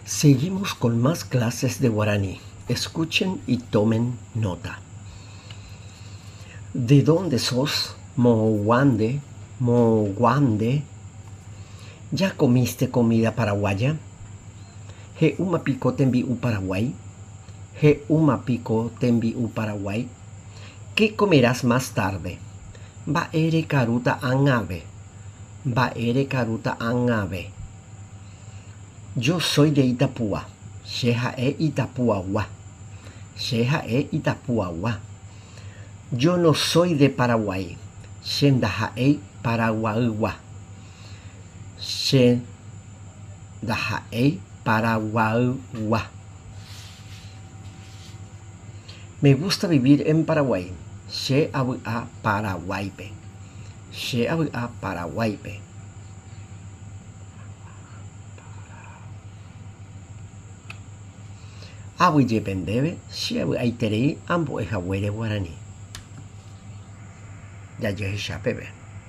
Seguimos con más clases de guaraní. Escuchen y tomen nota. ¿De dónde sos? Moõguande, moõguande. ¿Ya comiste comida paraguaya? He'úma piko tembi'u Paraguái? He'úma piko tembi'u Paraguái? ¿Qué comerás más tarde? Mba'e rekarúta ág̃ave? Mba'e rekarúta ág̃ave? Yo soy de Itapúa. Che ha'e Itapuagua. Che ha'e Itapuagua. Yo no soy de Paraguay. Che ndaha'éi Paraguaygua. Che ndaha'éi Paraguaygua. Me gusta vivir en Paraguay. Che avy'a Paraguáipe. Che avy'a Paraguáipe. Aguyjepe ndéve che avy'aiterei ambo'e haguére guarani. Jajehecha peve.